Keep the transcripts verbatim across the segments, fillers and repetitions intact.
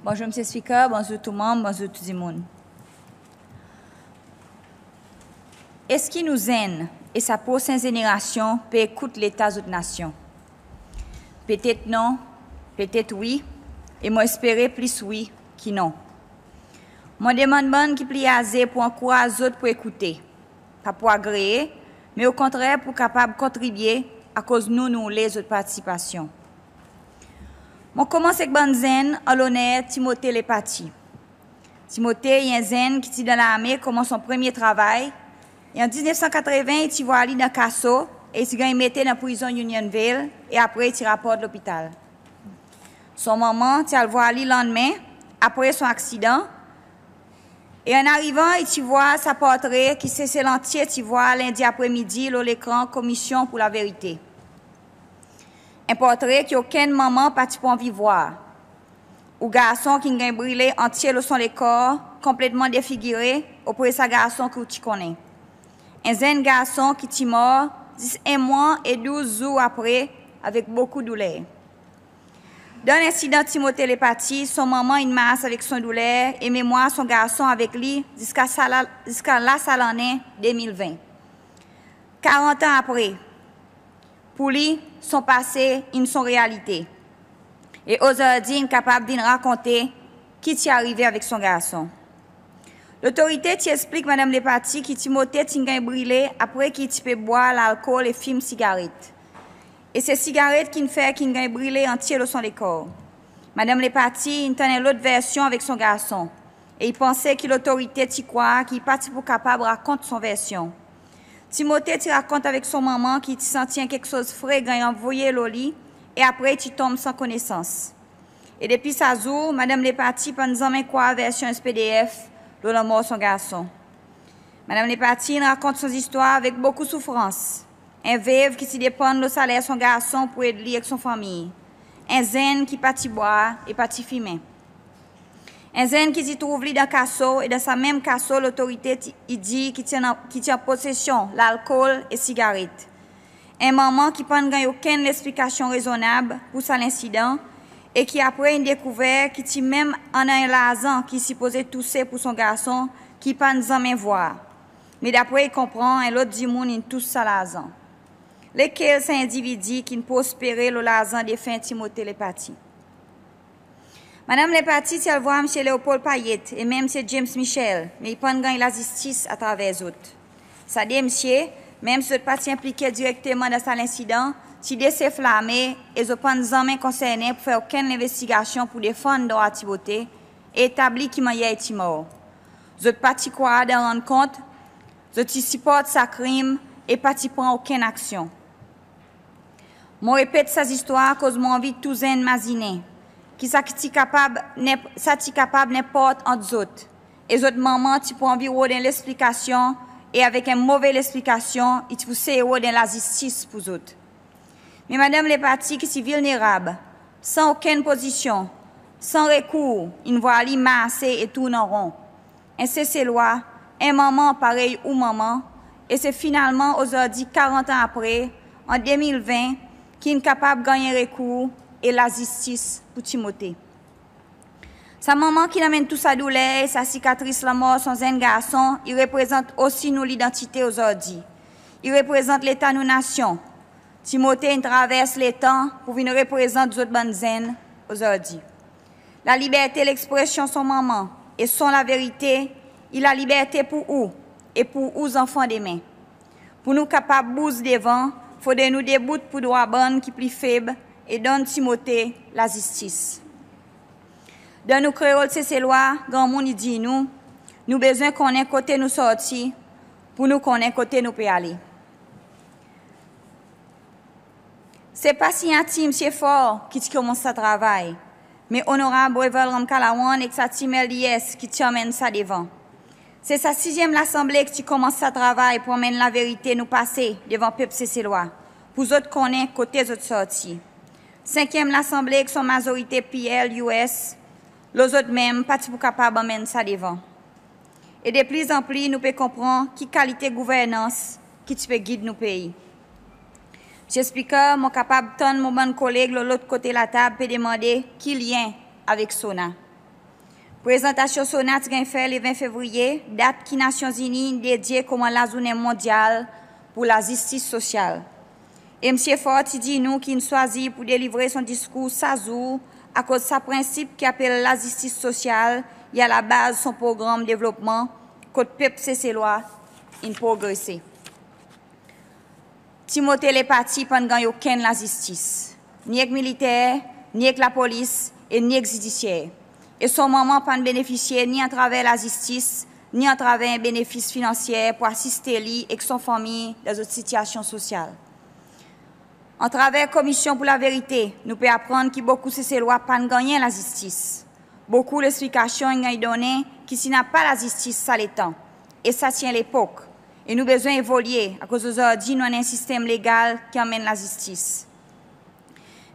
Bonzour Msye Spiker, bonzour tou Manm, bonzour tou dimoun. Eski nou zenn e sa prosen zenerasyon pe ekout Leta zot nasyon? Petet non, petet wi, e mon espere plis wi ki non. Mon demann bann ki pli aze pour ankouraz zot pour ekoute, pa pour agree, me okontrer pour kapab kontribye, akoz nou, nou oule zot partisipasyon. Mon konmans ek bann zenn an loner Timote Lepaty. Timote i en zenn ki ti dan larme konman son premye travay, e an diznef san katreven i ti vwar li dan kaso e i ti ganny mete dan prizon Union Vale, e apre i ti raport lopital. Son manman ti al vwar li lannmen apre son aksidan, e an arivan i ti vwar sa portre ki Sesel antye ti vwar Lendi apremidi lo lekran Komisyon pour Laverite. En portre ki okenn manman pa ti pou anvi vwar. Ou garson ki'n ganny brile antye lo son lekor, konpletman defigire opre sa garson ki ou ti konnen. En zenn garson ki ti mor zis en mwan e douz zour apre, avek bokou douler. Dan lensidan Timote Lepaty, son manman in mars avek son douler e memwar son garson avek li ziska sa la, ziska la sa lannen de mil ven. Karant an apre, pour li, son pase in son realite. E ozordi in kapab vin rakonte ki ti arive avek son garson. Lotorite ti eksplik Madanm Lepaty ki Timote ti'n ganny brile apre ki i ti pe bwar lalkol e fim sigaret. E se sigaret ki'n fer ki'n ganny brile antye lo son lekor. Madanm Lepaty in tann en lot versyon avek son garson, e i panse ki lotorite ti krwar ki i pa ti pou kapab rakont son versyon. Timote ti rakont avek son manman ki i ti santi en keksoz fre ganny anvoye lo li, e apre i ti tonm san konesans. E depi sa zour, Madanm Lepaty pa'n zanmen krwar versyon S P D F lo lanmor son garson. Madanm Lepaty in rakont son zistwar avek bokou soufrans. En vev ki ti depann lo saler son garson pour ed li ek son fanmir. En zenn ki pa ti bwar e pa ti fimen. En zenn ki ti trouv li dan kaso, e dan sa menm kaso lotorite ti, i dir ki ti an, ki ti an posesyon lalkol e sigaret. En manman ki pa'n ganny okenn leksplikasyon rezonnab pour sa lensidan, e ki apre in dekouver ki ti menm annan en larzan ki sipoze touse pour son garson ki i pa'n zanmen vwar. Me dapre i konpran, en lot dimoun in tous sa larzan. Lekel sa endividi ki'n prospere lo larzan defen Timote Lepaty? Madanm Lepaty ti al vwar Msye Leopold Payet e menm Msye James Michel, me i pa'n ganny lazistis atraver zot. Sa de msye, menm si zot pa ti enplike direkteman dan sa lensidan, ti de sef larme e zot pa'n zanmen konsernen pour fer okenn lenvestigasyon pour defann drwa Timote e etabli ki mannyer i ti mor. Zot pa ti krwar dan rann kont, zot ti siport sa krim e pa ti pran okenn aksyon. Mon repet sa zistwar akoz mon anvi tou zenn mazinen ki sa ki ti kapab, nen, sa ti kapab nenport ant zot, e zot manman ti pou anvi rod en leksplikasyon, e avek en move leksplikasyon, i ti pou sey rod en lazistis pour zot. Me Madanm Lepaty ki ti vilnerab, san okenn pozisyon, san rekour, in vwar li marse e tourn an ron. En Seselwa, en manman parey ou manman, e se finalman ozordi karant an apre, an de mil ven, ki in kapab ganny en rekour e lazistis pour Timote. Sa manman ki'n anmenn tou sa douler e sa sikatris lanmor son zenn garson, i reprezant osi nou lidantite ozordi. I reprezant leta nou nasyon. Timote in travers letan pour vin reprezant zot bann zenn ozordi. Laliberte lekspresyon son manman e son laverite, i laliberte pour ou e pour ou zanfan demen. Pour nou kapab bouz devan, fodre nou debout pour drwa bann ki pli feb e donn Timote lazistis. Dan nou Kreol Seselwa, granmoun i dir nou, nou bezwen konnen kote nou sorti pour nou konnen kote nou pe ale. Se pa sinyatir Msye Faure ki ti konmans sa travay, me Onorab Wavel Ramkalawan ek sa tim LDS ki ti anmenn sa devan. Se sa sizyenm Lasanble ki ti konmans sa travay pour anmenn laverite nou pase devan pep Seselwa, pour zot konnen kote zot sorti. Senkyenm Lasanble ek son mazorite PL, US, lo zot menm pa ti pou kapab anmenn sa devan. E deplizanpli nou pe konpran ki kalite gouvernans ki ti pe gid nou pei. Msye Spiker, mon kapab tann mon bann koleg lo lot kote latab pe demande ki lyen avek SONA. Prezantasyon SONA ti ganny fer le ven Fevriye, dat ki Nasyon Zini in dedye koman Lazournen Mondyal pour Lazistis Sosyal. E Msye Faure ti dir nou ki in swazir pour delivre son diskour sa zour akoz sa prensip ki apel lazistis sosyal i a labaz son progranm devlopman kot pep Seselwa in progrese. Timote Lepati pa'n ganny okenn lazistis, ni ek militer, ni ek lapolis e ni ek zidisyer. E son manman pa'n benefisye ni atraver lazistis, ni atraver en benefis finansyer pour asiste li ek son fanmir dan zot sitiasyon sosyal. Atraver Komisyon pour Laverite, nou pe aprann ki bokou Seselwa pa'n gannyen lazistis. Bokou leksplikasyon in ganny donnen ki ti napa lazistis sa letan, e sa ti en lepok, e nou bezwen evolye akoz ozordi nou annan en sistenm legal ki anmenn lazistis.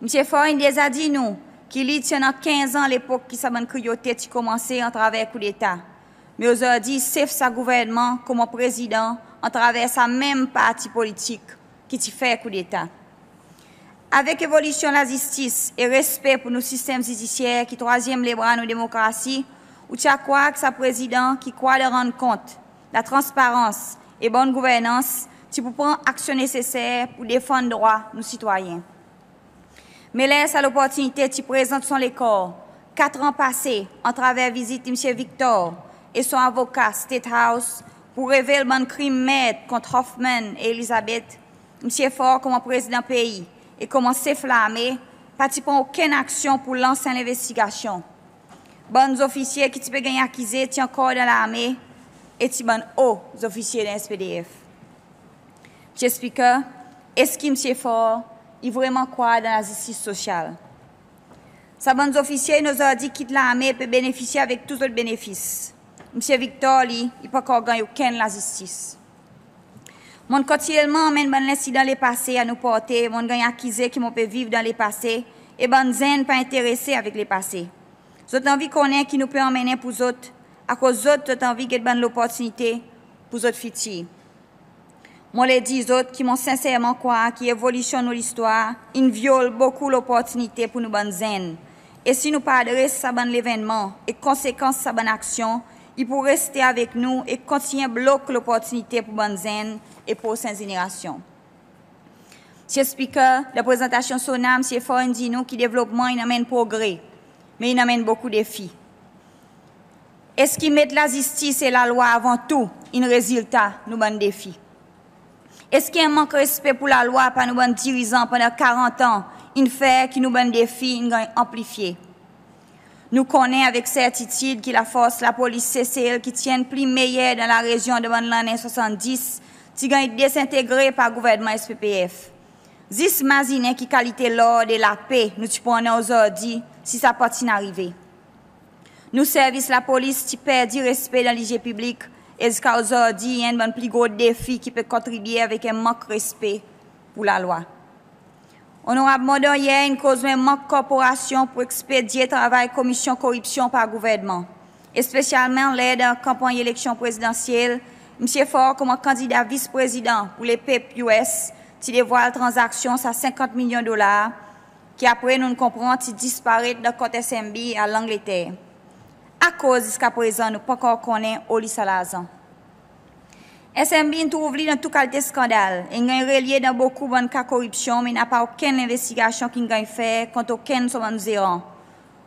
Msye Faure in deza dir nou ki li ti annan kenz an lepok ki sa bann kriyote ti konmanse atraver koudeta. Me ozordi i sef sa gouvernman koman Prezidan atraver sa menm parti politik ki ti fer koudeta. Avek evolisyon lazistis e respe pour nou sistenm zidisyer ki trwazyenm lebra nou demokrasi, ou ti a krwar ki sa Prezidan ki krwar dan rann kont, latransparans e bonn gouvernans ti pou pran aksyon neseser pour defann drwa nou sitwayen. Me ler sa loportinite ti prezant son lekor, kat an pase, atraver vizit Msye Victor e son avoka State House pour revel bann krim merd kont Hoffman e Elizabeth, Msye Faure koman Prezidan pei e koman Sef Larme pa ti pran okenn aksyon pour lans en lenvestigasyon. Bann zofisye ki ti pe ganny akize ti ankor dan larme e ti bann o zofisye dan SPDF. Msye Speaker, eski Msye Faure i vreman krwar dan lazistis sosyal? Sa bann zofisye in ozordi kit larme pe benefisye avek tou zot benefis. Msye Victor li, i pa ankor ganny okenn lazistis. Mon'n kontinyelman anmenn bann lensidan lepase a nou porte, mon'n ganny akize ki mon pe viv dan lepase e bann zenn pa enterese avek lepase. Zot anvi konnen ki nou pe anmennen pour zot, akoz zot, zot anvi get bann loportinite pour zot fitir. Mon le dir zot ki mon senserman krwar ki evolisyon nou listwar in vyol bokou loportinite pour nou bann zenn. E si nou pa adres sa bann levennman e konsekans sa bann aksyon, i pou reste avek nou e kontinyen blok loportinite pour bann zenn e prosen zenerasyon. Msye Speaker, dan prezantasyon SONA, Msye Faure in dir nou ki devlopman in anmenn progre, me in anmenn bokou defi. Eski met lazistis e lalwa avan tou in rezilta nou bann defi? Eski en mank respe pour lalwa par nou bann dirizan pandan karant an in fer ki nou bann defi in ganny anplifye? Nou konnen avek sertitid ki lafors lapolis Sesel ki ti enn pli meyer dan larezyon dan bann lannen swasanndis ti ganny dezentegre par gouvernman SPPF. Zis mazinen ki kalite lord e lape nou ti pou annan ozordi si sa pa ti'n arive. Nou servis lapolis ti perdi respe dan lizye piblik e ziska ozordi i enn bann pli gro defi ki pe kontribye avek en mank respe pour lalwa. Onorab Mondon yer in koz lo en mank korporasyon pour ekspedye travay Komisyon Koripsyon par gouvernman, espesyalman ler dan kanpanny eleksyon prezidansyel, Msye Faure koman kandida Vis Prezidan pour lepep US ti devwal tranzaksyon sa senkant milyon dolar ki apre nou'n konpran ti disparet dan kont SMB a Langleter. Akoz ziska prezan nou pa ankor konnen oli sa larzan? SMB in trouv li dan tou kalite skandal e in ganny relye dan bokou bann ka koripsyon, me napa okenn lenvestigasyon ki'n ganny fer kont okenn son bann zeran.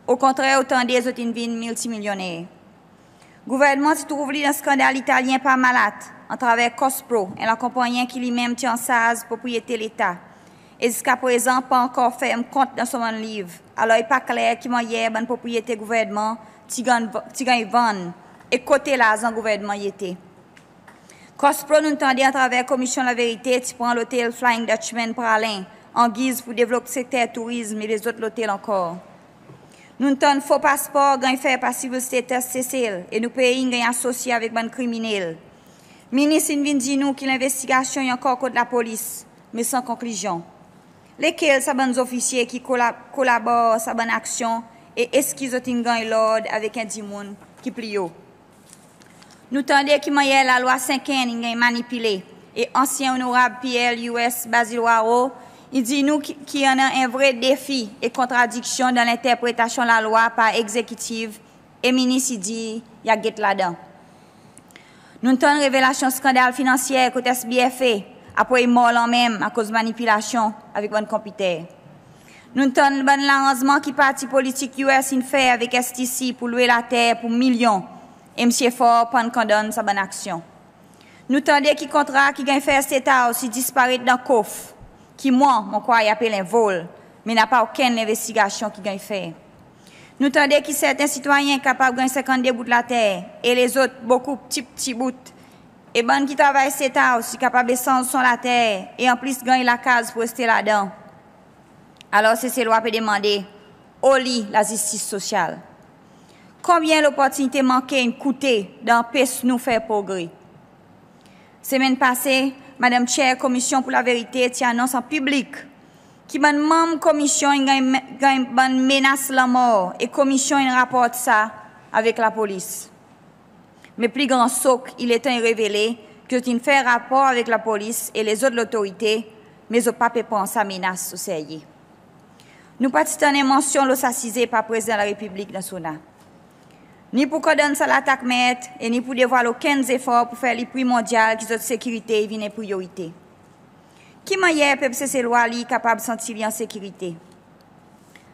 Okontrer ou tande zot in vin miltimilyonner. Gouvernman ti trouv li dan skandal Italyen Parmalat atraver Cospro, en lakonpannyen ki li menm ti ansarz propriyete Leta, e ziska prezan pa ankor ferm kont dan son bann liv. Alor i pa kler ki mannyer bann propriyete gouvernman ti ganny, ti ganny vann e kote larzan gouvernman i ete. Cospro nou'n tande atraver Komisyon Laverite ti pran lotel Flying Dutchman Praslin angiz pour devlop sekter tourizm e lezot lotel ankor. Nou'n tann fo paspor ganny fer par Civil Status Sesel e nou pei in ganny asosye avek bann kriminel. Minis in vin dir nou ki lenvestigasyon i ankor kot lapolis, me san konklizyon. Lekel sa bann zofisye ki kola-, kolabor sa bann aksyon e eski zot in ganny lord avek en dimoun ki pli o? Nou tande ki mannyer Lalwa Sink Enn in ganny manipile e ansyen Onorab PL US Basil Hoareau i dir nou ki, ki annan en vre defi e kontradiksyon dan lenterpretasyon lalwa par Egzekitiv E Minis i dir i a get ladan. Nou'n tann revelasyon skandal finansyer kot SBFA apre i mor lanmenm akoz manipilasyon avek bann konpiter. Nou'n tann bann laranzman ki parti politik US in fer avek STC pour lwe later pour milyon e Msye Faure pa'n kondann sa bann aksyon. Nou tande ki kontra ki ganny fer State House i disparet dan kof, ki mwan mon krwar i apel en vol, me napa okenn lenvestigasyon ki ganny fer. Nou tande ki serten sitwayen i kapab ganny senkannde bout later e lezot bokou pti pti bout. E bann ki travay State House i kapab esanz son later e an plis ganny lakaz pour reste ladan. Alor Seselwa pe demande, oli lazistis sosyal? Konbyen loportinite manke in koute dan anpes nou fer progre? Semenn pase, Madanm Chair Komisyon pour Laverite ti anons an piblik ki bann manm Komisyon in ganny, ganny bann menas lanmor e Komisyon in raport sa avek lapolis. Me pli gran sok i letan i revele ki zot in fer rapor avek lapolis e lezot lotorite, me zot pa pe pran sa menas o serye. Nou pa ti tann en mansyon lo sa size par Prezidan Larepiblik dan SONA. Ni pour kondann sa latak meet e ni pour devwal okenn zefor pour fer li primondyal ki zot sekirite i vin en priyorite. Ki mannyer pep Seselwa li i kapab santi li an sekirite?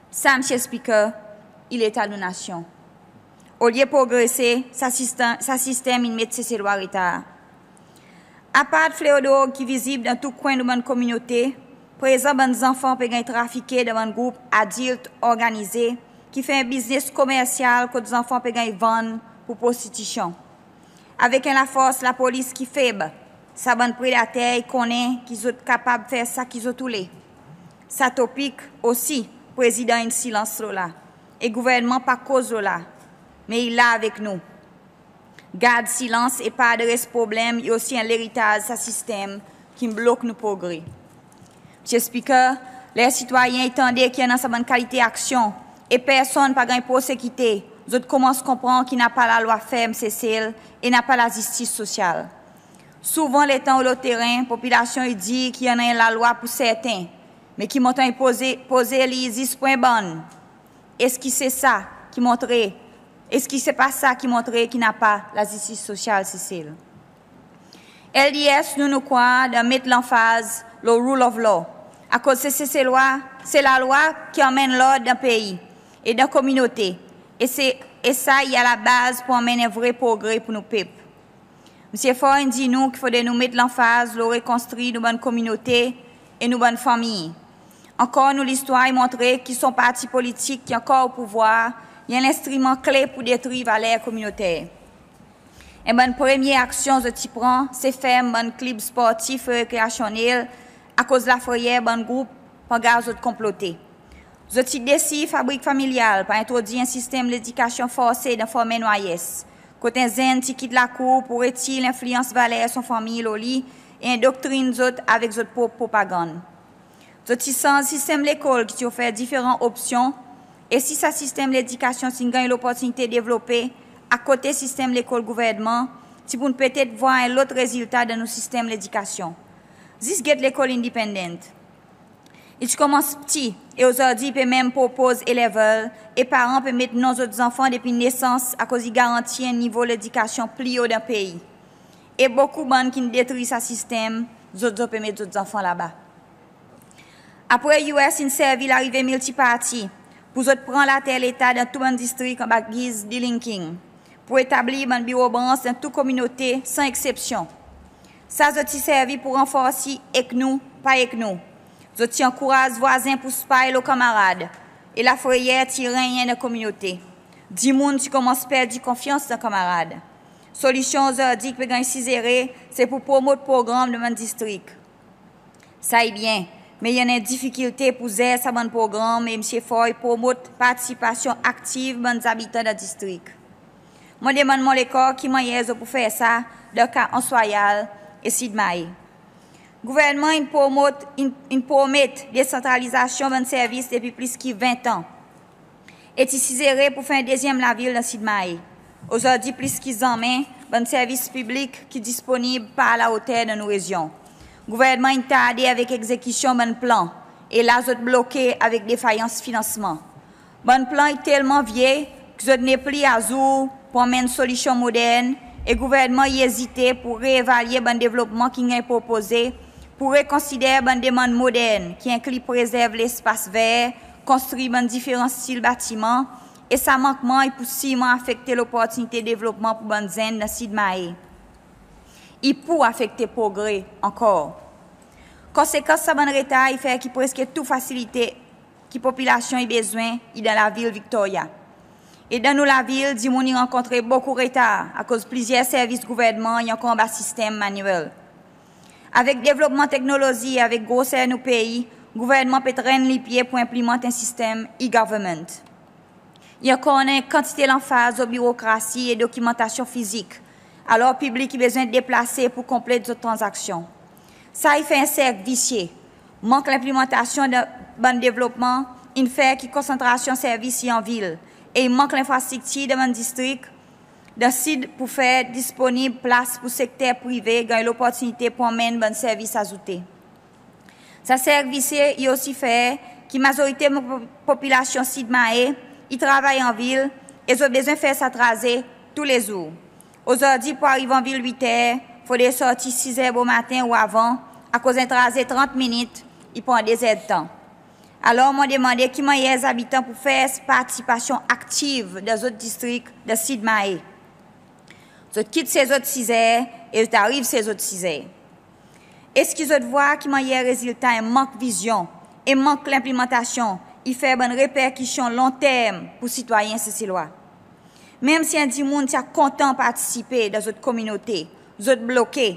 Sa Msye Speaker, i leta nou nasyon. Olye progrese, sa sisten, sa sistenm in met Seselwa an retar. Apard fleo drog ki vizib dan tou kwen nou bann kominote, prezan bann zanfan pe ganny trafike dan bann group adilt organize ki fer en biznes komersyal kot zanfan pe ganny vann pour prostitisyon. Avek en lafors lapolis ki feb, sa bann predater i konnen ki zot kapab fer sa ki zot oule. Sa topik osi Prezidan in silans lo la e Gouvernman pa koz lo la, me i la avek nou. Gard silans e pa adres problenm i osi en leritaz sa sistenm ki'n blok nou progre. Msye Speaker, ler sitwayen i tande ki annan sa bann kalite aksyon e personn pa ganny prosekite, zot konmans konpran ki napa lalwa ferm Sesel e napa lazistis sosyal. Souvan letan ou lo teren, popilasyon i dir ki annan en lalwa pour serten, me ki montan i poze, poze li zis pour en bann. Eski se sa ki montre, eski se pa sa ki montre ki napa lazistis sosyal Sesel? LDS nou, nou krwar dan met lanfaz lo rule of law, akoz se Seselwa, se lalwa ki anmenn lord dan pei e dan kominote, e se, e sa i a labaz pour anmenn en vre progre pour nou pep. Msye Faure in dir nou ki fodre nou met lanfaz lo rekonstri nou bann kominote e nou bann fanmir. Ankor nou listwar i montre ki son parti politik ki ankor o pouvwar i en lenstriman kle pour detri valer kominoter. En bann premye aksyon zot ti pran se ferm bann klib sportif e rekreasyonnel akoz lafreyer bann group pangar zot konplote. Zot ti desir fabrik familyal par entrodwir en sistenm ledikasyon forse dan Formen Wayes, kot en zenn ti kit lakour pour retir lenfliyans valer son fanmir lo li e endoktrin zot avek zot prop propagann. Zot ti sanz sistenm lekol ki ti ofer diferan opsyon, e si sa sistenm ledikasyon ti'n ganny loportinite devlope akote sistenm lekol gouvernman, ti pou'n petet vwar en lot rezilta dan nou sistenm ledikasyon. Zis get lekol independent. I ti konmans pti e ozordi i pe menm propoz A-level e paran pe met non zot zanfan depi nesans akoz i garanti en nivo ledikasyon pli o dan pei. E bokou bann ki'n detri sa sistenm, zot, zot pe met zot zanfan laba. Apre US in servi larive miltiparti pour zot pran later leta dan tou bann distrik anba giz delinking, pour etablir bann biro brans dan tou kominote san eksepsyon. Sa zot ti servi pour ranforsi ek nou, pa ek nou. Zot ti ankouraz vwazen pour spy lo kanmarad e lafreyer ti rennyen dan kominote. Dimoun ti konmans perdi konfyans dan kanmarad. Solisyon ozordi ki pe ganny sizere se pour promot progranm dan bann distrik. Sa i byen, me i annan difikilte pour zer sa bann progranm e Msye Faure i promot partisipasyon aktiv bann zabitan dan distrik. Mon demann mon lekor ki mannyer zot pour fer sa dan ka Anse Royale e Sid Mahé. Gouvernman in promot, in, in promet desantralizasyon bann servis depi plis ki ven an e ti sizere pour fer en dezyenm lavil dan Sid Mahé. Ozordi plis ki zanmen, bann servis piblik ki disponib pa alaoter dan nou rezyon. Gouvernman in tarde avek egzekisyon bann plan e la zot bloke avek defayans finansman. Bann plan i telman vye ki zot nepli azour pour anmenn solisyon modern e Gouvernman i ezite pour re-evalye bann devlopman ki'n ganny propoze, pour rekonsider bann demann modern ki enkli prezerv lespas ver, konstri bann diferan stil batiman e sa mankman i pou sirman afekte loportinite devlopman pour bann zenn dan Sid Mahé. I pou afekte progre ankor. Konsekans sa bann retar i fer ki preski tou fasilite ki popilasyon i bezwen i dan lavil Victoria. E dan nou lavil, dimoun i rankontre bokou retar akoz plizyer servis Gouvernman i ankor anba sistenm manyel. Avek devlopman teknolozi, avek groser nou pei, Gouvernman pe trenn lipye pour enplimant en sistenm e-government. I ankor annan en kantite lanfaz lo birokrasi e dokimantasyon fizik, alor piblik i bezwen deplase pour konplet zot tranzaksyon. Sa i fer en serk visye. Mank lenplimantasyon dan bann devlopman in fer ki konsantrasyon servis i an vil e i mank lenfrastriktir dan bann distrik dan Sid pour fer disponib plas pour sekter prive ganny loportinite pour anmenn bann servis azoute. Sa serk visye i osi fer ki mazorite popilasyon Sid Mahé i travay an vil e zot bezwen fer sa traze toulezour. Ozordi pour ariv an vil witer, fodre sorti siz er bomaten ou avan, akoz en traze trant minit i pran de zerdtan. Alor mon demande ki mannyer zabitan pou fer partisipasyon aktiv dan zot distrik dan Sid Mahé. Zot kit se zot siz er e zot ariv se zot siz er. Eski zot vwar ki mannyer rezilta en mank vizyon e mank lenplimantasyon i fer bann reperkisyon lonterm pour sitwayen Seselwa? Menm si en dimoun ti a kontan partisipe dan zot kominote, zot bloke,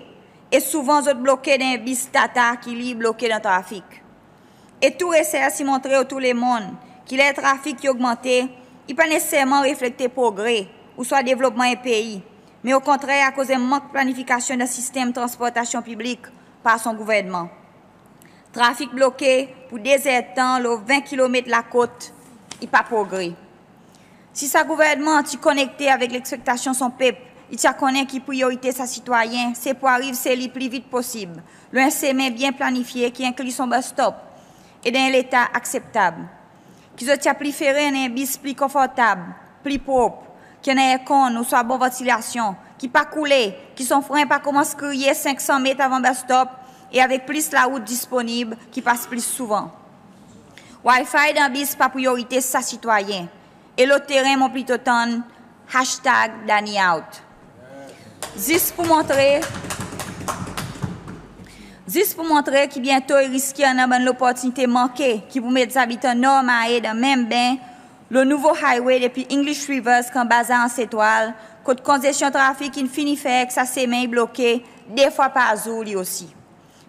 e souvan zot bloke dan en bis Tata ki li i bloke dan trafik. E tou resers i montre lo tou lemonn ki ler trafik i ogmante, i pa neseserman reflekte progre ouswa devlopman en pei, me okontrer akoz en mank planifikasyon dan sistenm transportasyon piblik par son Gouvernman. Trafik bloke pour de zerdtan lo ven kilomet lakot, i pa progre. Si sa Gouvernman ti konekte avek lekspektasyon son pep, i ti a konnen ki priyorite sa sitwayen se pour ariv se li pli vit posib, lo en semen byen planifye ki enkli son bus stop e dan en leta akseptab. Ki zot ti a prefere annan en bis pli konfortab, pli prop, ki annan aircon ouswa bon vantilasyon, ki pa koule, ki son fren pa komans kriye senk san met avan bus stop e avek plis larout disponib ki pas plis souvan. Wi-Fi dan bis pa priyorite sa sitwayen. E lo teren mon plito tann hashtag Danny out. Zis pour montre, zis pour montre ki byento i riske annan bann loportinite manke ki pou met zabitan Nor Mahé dan menm ben, lo nouvo highway depi English River ziska Bazar Anse Etoile, kot konzesyon trafik in fini fer ki sa semen i bloke de fwa par zour li osi.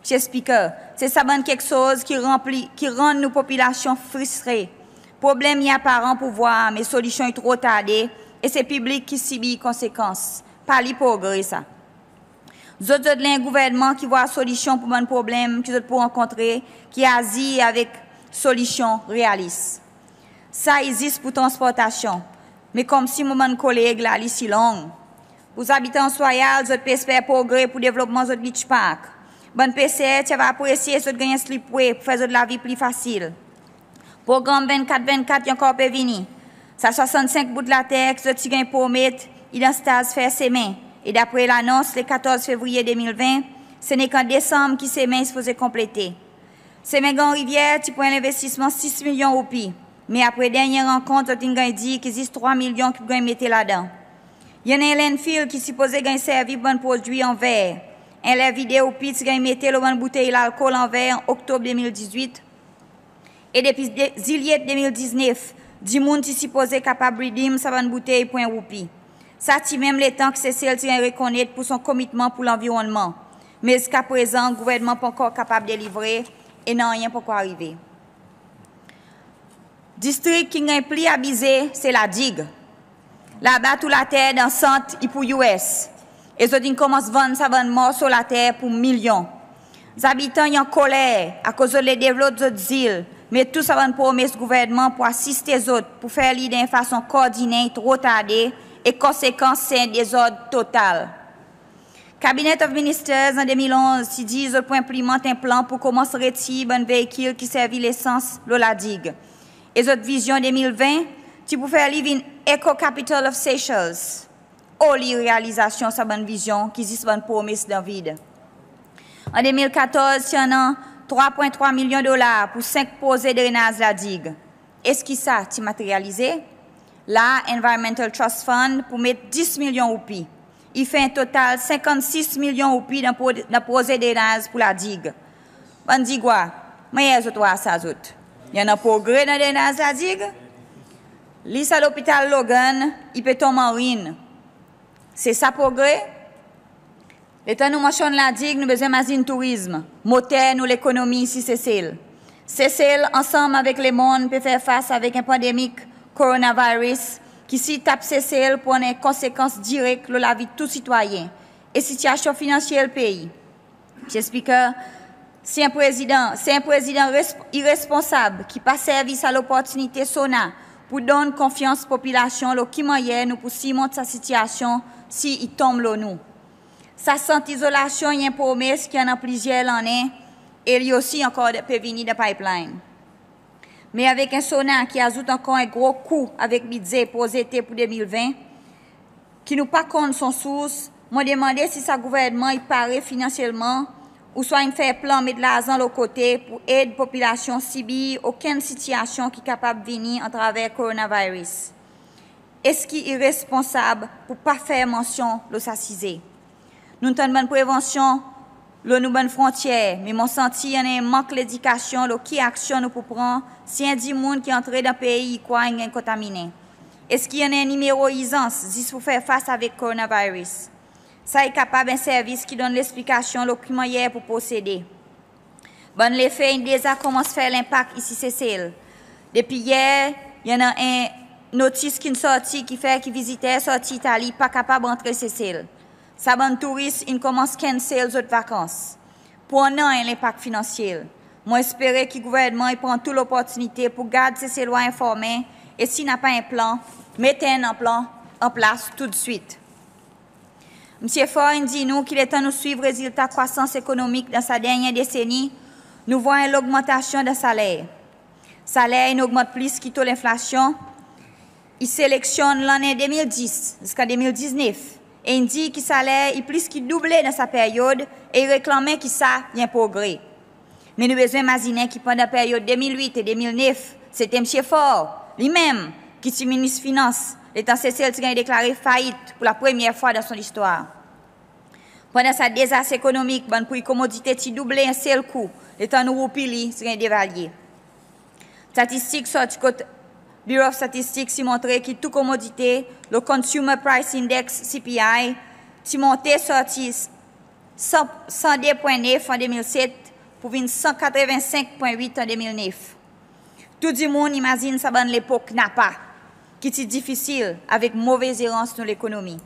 Msye Spiker, se sa bann keksoz ki ranpli, ki rann nou popilasyon fristre. Problenm i aparan pour vwar, me solisyon i tro tarde e se piblik ki sibir konsekans. Pa li progre sa. Zot, zot le en Gouvernman ki vwar solisyon pour bann problenm ki zot pou rankontre, ki azir avek solisyon realis. Sa i zis pour transportasyon, me konmsi mon bann koleg, lalis i long. Pour zabitan Anse Royale, zot pe esper progre pour devlopman zot beach park. Bann peser ti ava apresye si zot ganny en slipway pour fer zot lavi pli fasil. Progranm vennkat vennkat i ankor pe vini. Sa swasannsenk bout later ki zot ti ganny promet i dan staz fer semen, e dapre lanons le katorz Fevriye de mil ven, se nek an Desanm ki semen i sipoze konplete. Semen Gran Rivyer ti pou en lenvestisman sis milyon roupi, me apre dernyen rankont zot in ganny dir ki zis trwa milyon ki pou ganny mete ladan. I annan en landfill ki sipoze ganny servi pour bann prodwi an ver. En ler vide roupi ti ganny mete lo bann boutey lalkol an ver an Oktob de mil dizwit, e depi de, Zilyet de mil diznef, dimoun ti sipoze kapab redeem sa bann boutey pour en roupi. Sa ti menm letan ki Sesel ti ganny rekonnet pour son komitman pour lanvironnman. Me ziska prezan, Gouvernman pa ankor kapab delivre e nanryen pa ankor arive. Distrik ki'n ganny pli abize se La Digue. Laba tou later dan sant i pour US, e zot in komans vann sa bann morso later pour milyon. Zabitan i ankoler akoz zot le devlop zot zil, me tou sa bann promes Gouvernman pour asiste zot pour fer li dan en fason kordinen i tro tarde, e konsekans se en dezord total. Cabinet of Ministers an de mil onz ti dir zot pou enplimant en plan pour komans retir bann veikil ki servi lesans lo La Digue. E zot vizyon de mil ven ti pou fer li vin Eco Capital of Seychelles, oli realizasyon sa bann vizyon ki zis bann promes dan vid? An de mil katorz ti annan trwa pwen trwa milyon dolar pour senk proze drenaz La Digue. Eski sa ti materyalize? La Environmental Trust Fund pour met dis milyon roupi. I fer en total senkannsis milyon roupi dan pro- dan proze drenaz pour La Digue. Bann Digwa, mannyer zot war sa zot? I annan progre dan drenaz La Digue? Li sa lopital Logan i pe tonm an rin. Se sa progre? Letan nou mansyonn La Digue, nou bezwen mazin tourizm, moter nou lekonomi isi Sesel. Sesel, ansanm avek lemonn, pe fer fas avek en pandemik coronavirus ki si i tap Sesel pour annan en konsekans direk lo lavi tou sitwayen e sityasyon finansyel pei. Mr Speaker, se en Prezidan, se en Prezidan res- iresponsab ki pa servi sa loportinite SONA pour donn konfyans popilasyon lo ki mannyer nou pou sirmont sa sityasyon si i tonm lo nou. Sa sant izolasyon i en promes ki annan plizyer lannen e li osi ankor pe vini dan pipeline. Me avek en SONA ki azout ankor en gro kou avek Bidze prozete pour de mil ven, ki nou pa konn son sours, mon demande si sa Gouvernman i pare finansyelman ouswa in fer plan met larzan lo kote pour ed popilasyon sibir okenn sityasyon ki kapab vini atraver coronavirus. Eski i responsab pour pa fer mansyon lo sa size? Nou'n tann bann prevansyon lo nou bann frontyer, me mon santi i annan en mank ledikasyon lo ki aksyon nou pou pran si en dimoun ki antre dan pei i krwar in ganny kontaminen. Eski i annan en nimero irzans zis pour fer fas avek coronavirus? Sa i kapab en servis ki donn lesplikasyon lo ki mannyer pour prosede. Bann lefe in deza konmans fer lenpak isi Sesel. Depi yer, i annan en notis ki'n sorti ki fer ki viziter sorti Itali pa kapab antre Sesel. Sa bann touris in konmans cancel zot vakans. Pou annan en lenpak finansyel. Mon espere ki Gouvernman i pran tou loportinite pour gard Seselwa enformen e si napa en plan, met enn plan an plas toudswit. Msye Faure in dir nou ki letan nou swiv rezilta krwasans ekonomik dan sa dernyen deseni, nou vwar en logmantasyon dan saler. Saler in ogmant plis ki to lenflasyon. I seleksyonn lannen de mil dis ziska de mil diznef e in dir ki saler i plis ki double dan sa peryod e i reklanmen ki sa i en progre. Me nou bezwen mazinen ki pandan peryod de mil wit e de mil nef, sete Msye Faure li menm ki ti Minis Finans letan Sesel ti ganny deklare fait pour lapremyer fwa dan son listwar. Pandan sa dezas ekonomik, bann pri komodite ti double en sel kou letan nou roupi li ti ganny devalye. Statistik sorti kot Bureau of Statistics i montre ki tou komodite lo Consumer Price Index, CPI, ti monte sorti san, san de pwen nef an de mil set pour vin san katreven senk pwen wit an de mil nef. Tou dimoun i mazin sa bann lepok napa ki ti difisil avek move zerans nou lekonomi.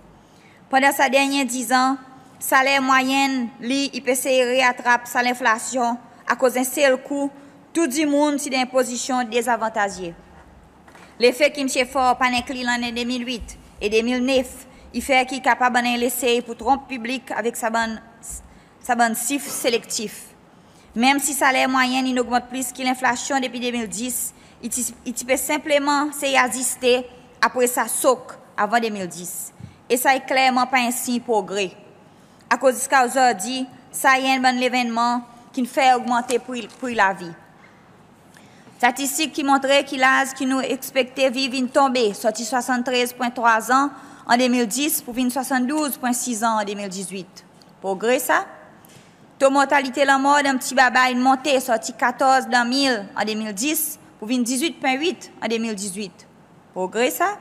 Pandan sa dernyen dizan, saler mwayenn li i pe sey reatrap sa lenflasyon akoz en sel kou tou dimoun ti dan en pozisyon dezavantazye. Lefe ki Msye Faure pa'n enkli lannen de mil wit e de mil nef i fer ki i kapab annan en lesey pour tronp piblik avek sa bann, sa bann sif selektif. Menm si saler mwayenn in ogmant plis ki lenflasyon depi de mil dis, i ti, i ti pe senpleman sey aziste apre sa sok avan de mil dis. E sa i klerman pa en siny progre. Akoz ziska ozordi, sa i enn bann levennman ki'n fer ogmante pri, pri lavi. Statistik ki montre ki laz ki nou ekspekte viv in tonbe, sorti swasanntrez pwen trwa an an de mil dis pour vin swasanndouz pwen sis an an de mil dizwit. Progre sa? To mortalite lanmor dan pti baba in monte, sorti katorz dan mil an de mil dis pour vin dizwit pwen wit an de mil dizwit. Progre sa?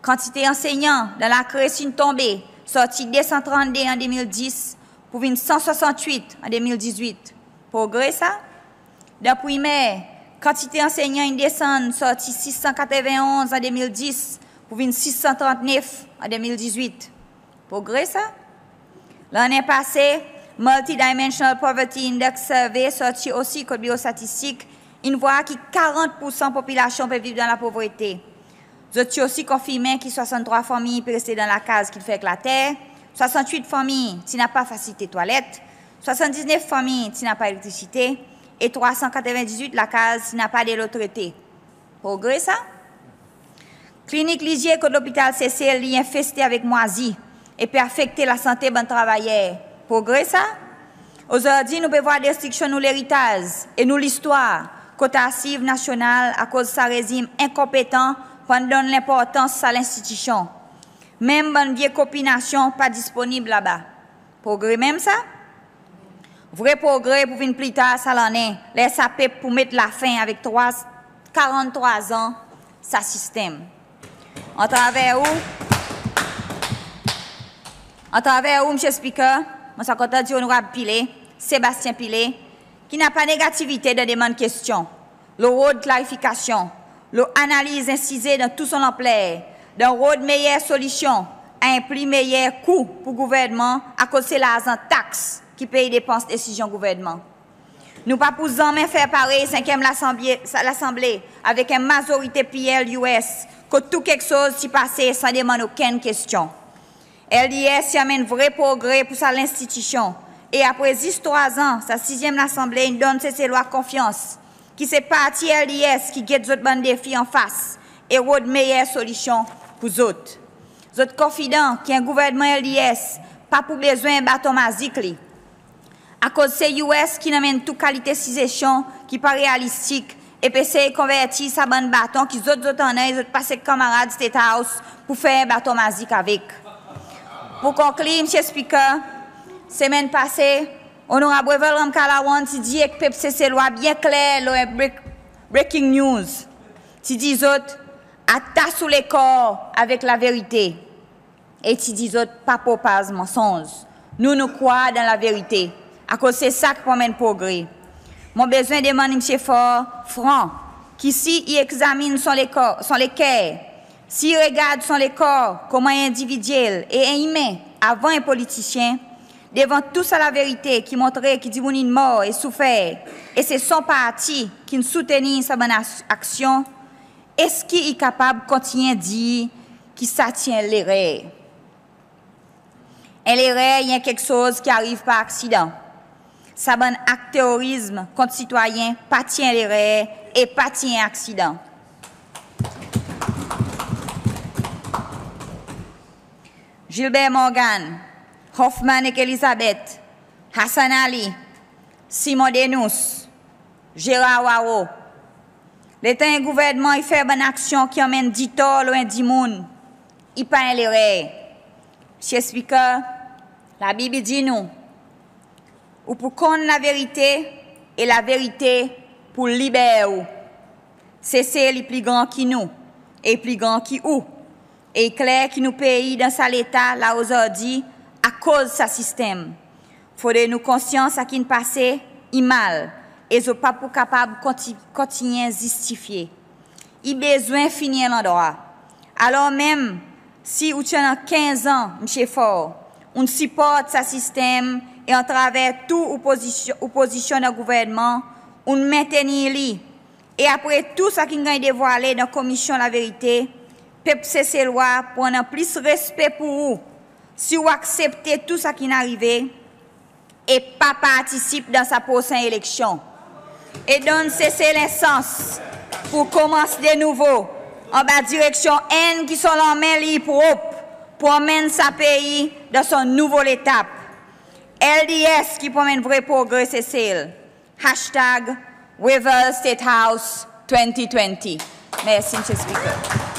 Kantite ansenyan dan lakres in tonbe, sorti de san trannde an de mil dis pour vin san swasantwit an de mil dizwit. Progre sa? Dan primer, kantite ansenyan in desann, sorti sis san katreven onz an de mil dis pour vin sis san trant nef an de mil dizwit. Progre sa? Lannen pase, Multidimensional Poverty Index Survey sorti osi kot Biro Statistik, in vwar ki karant poursan popilasyon pe viv dan lapovrete. Zot ti osi konfirmen ki swasanntrwa fanmir pe reste dan lakaz ki'n fer ek later, swasantwit fanmir ti napa fasilite twalet, swasanndiznef fanmir ti napa elektrisite e trwa san katreven dizwit lakaz ti napa delo trete. Progre sa? Klinik Lizier kot lopital Sesel i enfeste avek mwazi e pe afekte lasante bann travayer. Progre sa? Ozordi nou pe vwar destriksyon nou leritaz e nou listwar kot Arsiv Nasyonal akoz sa rezim enkonpetan pa'n donn lenportans sa lenstitisyon. Menm bann vye kopi nasyon pa disponib laba. Progre menm sa? Vre progre pou vin pli tar sa lannen ler sa pep pou met lafen avek trwa, karanntrwa an sa sistenm. Atraver ou, atraver ou Mr Speaker, mon ti a kontan dir Onorab Pillay, Sebastien Pillay, ki napa negativite dan demann kestyon lo rod klarifikasyon, lo analiz en size dan tou son lanpler, dan rod meyer solisyon a en pli meyer kou pou Gouvernman akoz se larzan tax ki pei depans desizyon Gouvernman. Nou pa pou zanmen fer parey Senkyenm Lasanble avek en mazorite PL US kot tou keksoz ti pase san demann okenn kestyon. LDS i anmenn vre progre pou sa lenstitisyon e apre zis trwa an sa sizyenm Lasanble in donn Seselwa konfyans ki se parti LDS ki get zot bann defi anfas e rod meyer solisyon pou zot. Zot konfidan ki en Gouvernman LDS pa pou bezwen baton mazik li. Akoz se US ki'n anmenn tou kalite sizesyon ki pa realistik e pe sey konverti sa bann baton ki zot, zot annan e zot pas ek kanmarad State House pou fer baton mazik avek. Pou konklir Mr Speaker, semenn pase Onorab Wavel Ramkalawan ti dir ek pep Seselwa byen kler lo en break, breaking news. Ti dir zot atas ou lekor avek laverite. E ti dir zot pa propaz mansonz. Nou, nou krwar dan laverite akoz se sa ki pou anmenn progre. Mon bezwen demann Msye Faure fran ki si i egzamin son lekor, son leker, si i regard son lekor koman en endividyel e en imen avan en politisyen, devan tou sa laverite ki montre ki dimoun in mor e soufer e se son parti ki'n soutenir sa bann aksyon, eski i kapab kontinyen dir ki sa ti en lerer? En lerer i en keksoz ki ariv par aksidan. Sa bann akt terorizm kont sitwayen pa ti en lerer e pa ti en aksidan. Gilbert Morgan, Hoffman ek Elizabeth, Hassan Ali, Simon Denous, Gerard Hoareau. Letan en Gouvernman i fer bann aksyon ki anmenn ditor lo en dimoun, i pa en lerer. Msye Speaker, Labib i dir nou, ou pou konn laverite e laverite pou liber ou. Sesel i pli gran ki nou e i pli gran ki ou. E i kler ki nou pei dan sa leta la ozordi akoz sa sistenm. Fodre nou konsyan sa ki'n pase i mal e zot pa pou kapab konti, kontinyen zistifye. I bezwen fini en landrwa. Alor menm si ou ti annan kenz an Msye Faure, ou'n siport sa sistenm e atraver tou ou pozisyon, ou pozisyon dan Gouvernman, ou'n mentenir li. E apre tou sa ki'n ganny devwale dan Komisyon Laverite, pep Seselwa pou annan plis respe pou ou si ou aksepte tou sa ki'n arive e pa partisip dan sa prosen eleksyon. E donn Sesel en sans pou konmans de nouvo anba direksyon enn ki son lanmen li i prop pou anmenn sa pei dan son nouvo letap. LDS ki pou anmenn vre progre Sesel. Hashtag Wavel State House twenty twenty. Mersi Msye Speaker.